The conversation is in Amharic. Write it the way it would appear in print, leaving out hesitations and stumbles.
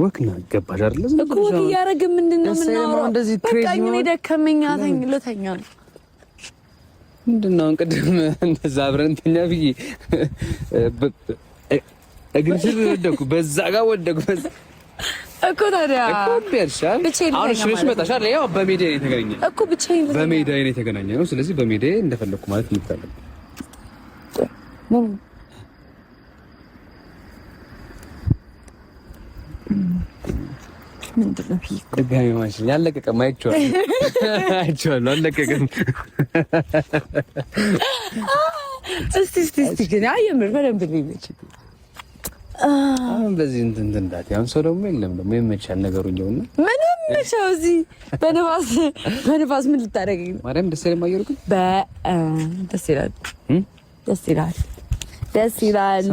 Walk ነው ገባሽ አይደለ? እኮ walk እያደረግን ምንድን ነው የምናወራው? በቃ እኔ ደከመኝ፣ ልተኛ ነው። ምንድን ነው ቅድም እንደዛ አብረን እንተኛ ብዬ እግር ስር ወደኩ፣ በዛ ጋር ወደኩ። እኮ ታዲያ እኮ ቢያልሻል። አሁን እሺ ብለሽ መጣሽ አይደል? ያው በሜዳ የተገናኘ እኮ ብቻዬን በሜዳ ነው የተገናኘ ነው። ስለዚህ በሜዳ እንደፈለኩ ማለት እንታለን። ምንድን ነው ድጋሚ ማሽን ያለቀቀም አይቼዋለሁ፣ አይቼዋለሁ፣ አለቀቀም። እስቲ እስቲ እስቲ ግን አይ የምር በደንብ ሊመች አሁን በዚህ እንትን እንትን እንዳት አሁን ሰው ደግሞ የለም ደግሞ ይመቻል ነገሩ እንደውና ምንም ሰው እዚህ በንፋስ በንፋስ ምን ልታደርገኝ ነው? ማርያም ደስ ይላል። አየሩ ግን ደስ ይላል፣ ደስ ይላል፣ ደስ ይላል።